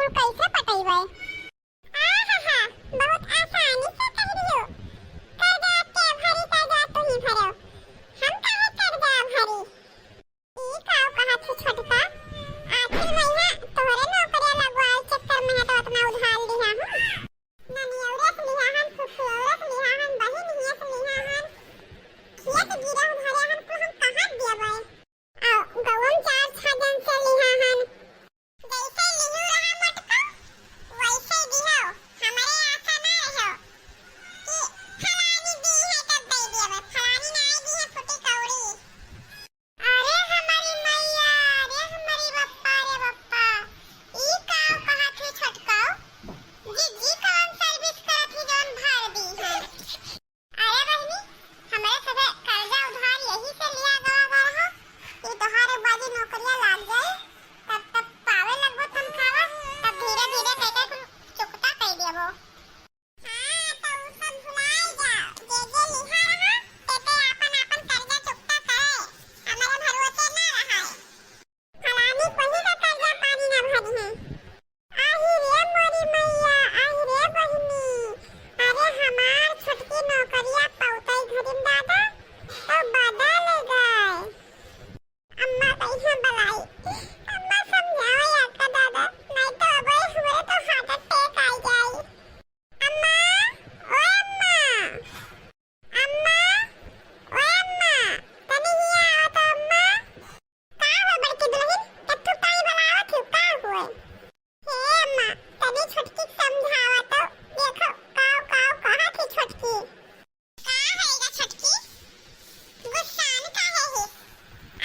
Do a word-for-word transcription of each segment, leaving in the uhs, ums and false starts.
तू कैसे पटइबे? आहा, बहुत आसानी से कह दियो। कर्जा के भरी, कर्जा तू ही भरो। हम काहे कर्जा भरी? ई का कहत है छोटका? आखिर मइहाँ तोहरे नौकरिया लगवाए चक्कर में तो इतना उधार लिहा हूँ। ननियौरे से लिहा हन, फुफुयौरे से लिहा हन, बहिन हिया से लिहा हन। खेत गिरह भरे हन, कुल हम कहाँ देबै? आ गौन चार छह जन से लिहा हन। जैसे लिहू रहा मोटका, वैसे दिहो। हमरे आशा ना रहो कि फलानी दी है तब दे दिया, बस फलानी ना आई दी है फुटी कौड़ी। अरे हमारी मैया, अरे हमारी बप्पा, रे बप्पा, ई का कहत है छोटका? जी, जी कौन सर्विस करत है जौन भर दी है? अरे बहिनी, हमरे सभे कर्जा उधार यही से लिया गवा बा रहा कि तोहार बाजी नौकरिया लाग जाई, तब, तब पावे लगबो तनखावा, तब धीरे धीरे कइके कुल चुकता कइ देबो। हाँ, तो उ सब भुलाइ जा, जे जे लिहा रहा, ते ते आपन आपन कर्जा चुकता करे, हमरे भरोसे ना रहाए। फलानी कोही का कर्जा पानी ना भरी है। आही रे मोरी मैया, आही रे बहिनी, अरे हमार छोटकी नौकरिया पौतई घरिन दादा, तो बदल गए। अम्मा कहिया बलाई, अम्मा समझाओ या का दादा, नहीं तो अब हमरे तो heart attack आ जाई। अम्मा, ओ अम्मा, अम्मा, ओ अम्मा, तनी हिया आओ तो अम्मा। का हो बड़की दुल्हन, कत्थू काई बलावत हो, का हुए? हे अम्मा, तनी छोटकी के समझावा तो, देखो, काव, काव कहत ही छोटकी। का होइगा छोटकी? गुस्सान काहे हिस?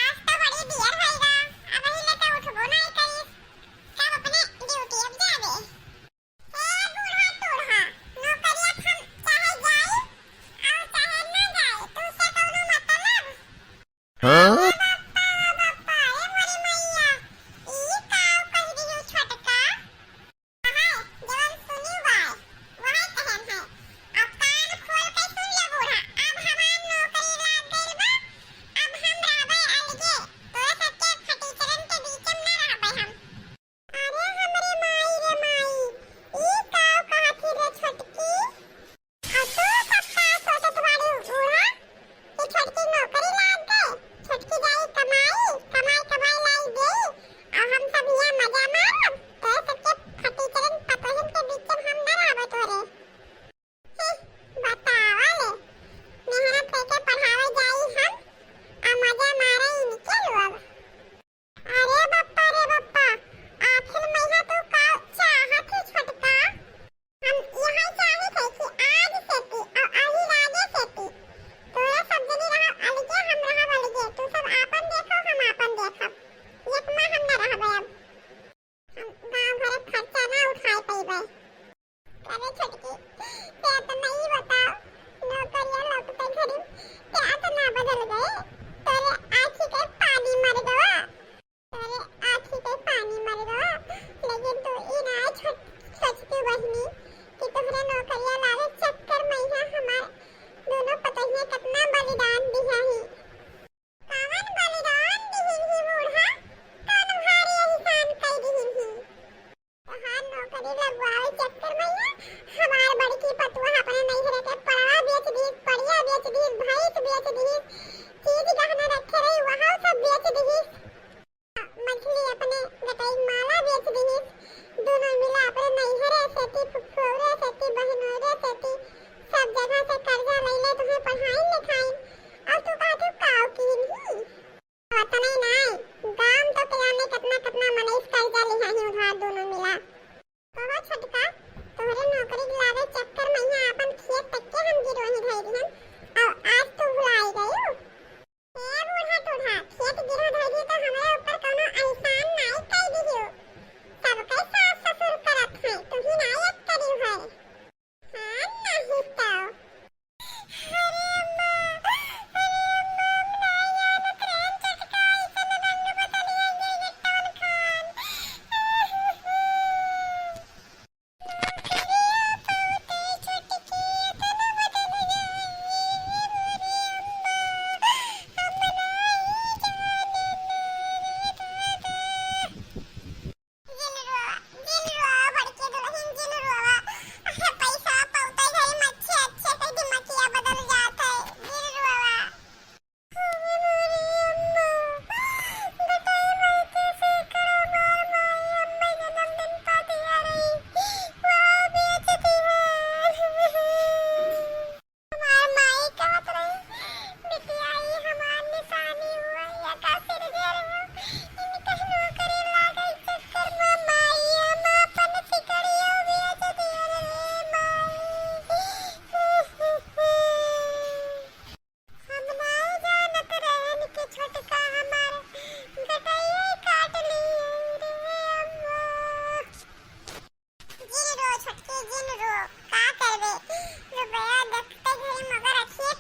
आज तो बड़ी देर होइगा, अबही ले तो उठबो नाई करिस। सब अपने duty अब जाबे। ए बूढ़ा टूढ़ा, नौकरिया हम चाहे जाई और चाहे ना जाई, तुमसे कौनो मतलब? हाँ? बाप्पा, बाप्पा, ए मोरी मैया, ई का कह दियो छोटका? हाय, जवन सुनी बाय, वही कहन है। अब कान खोल के सुन ले बूढ़ा, अब हमार नौकरी लाग गइल बा, अब हम रहबे अलगे, तोरा सबके फटीचरन के बीच में ना रहबे हम। अरे हमरे माई रे माई, ई का कहत ही रे छोटकी? आ तू सब का सोचत बाड़ी बूढ़ा? कि छोटकी नौकरी लाग गए, छोटकी जाई कमाई, कमाई कमाई लाई देई, आ हम सब हियां मजा मारब, तोरे सबके फटीचरन पतोहिन के बीच में हम ना रहबे तोरे। हम्म, बतावा ले, मेहनत करके पढ़ावे जाई हम, आ मजा मारे इनके लोग। अरे बप्पा रे बप्पा, आखिर मइहाँ तू का चाहत ही छोटका? हम यही चाहित है कि आज से तू और अही राजे से तू, तोरा सब जनी रहा अलगे, हम रहा अलगे, तू सब आपन देखो, हम आपन देखब, एक में हम न रहबे अब, हम गाँव भर के खर्चा ना उठाए पइबे। अरे छोटकी, ते तो नहीं बताओ, नौकरिया लौटते घड़ी ते इतना बदल गए, तोरे आँखी के पानी मर गवा, तोरे आँखी के पानी मर गवा, लेकिन तू ई ना छोट-, सोचती बहिनी कि तोहरे नौकरिया लावे चक्कर में यहाँ हमार दोनों पतोहिया कितना बलिदान दिया ही। कवन बलिदान दिहिन ही बूढ़ा? कवन भारी एहसान कई दिहिन ही? तोहार नौकरी लगवावे चक्कर में ना हमार बड़की पतुआ अपने नैहरे के पड़वा बेच दिहिस, पड़िया बेच दिहिस, भैंस बेच दिहिस, चीज गहना रखे रही वहाँ सब बेच दिहिस। मझली अपने गटई माला बेच दिहिस। दोनों मिला अपने नैहरे सेती, फुफुरे सेती, बहिनोरे सेती, सब जगह से कर्जा लइले तुम्हें पढ़ाइन लिखाइन। और तू कहत हू काव कीन ही? अतने नाय, गाम तो के जाने कितना कितना मनई से कर्जा लिहा ही उधार दोनों मिला। कहो छोटका, तोहरे नौकरी के लावे चक्कर में यहाँ अपन खेत तक के हम गिरोही धई दिहन, और आज तू भुलाई गयू? ए बूढ़ा टूढ़ा, खेत गिरह धई दी तो हमरे ऊपर कौनो एहसान नाई कई दिहियो। जिन रो, का करबे? रुपया देखते घड़ी मगर अखिए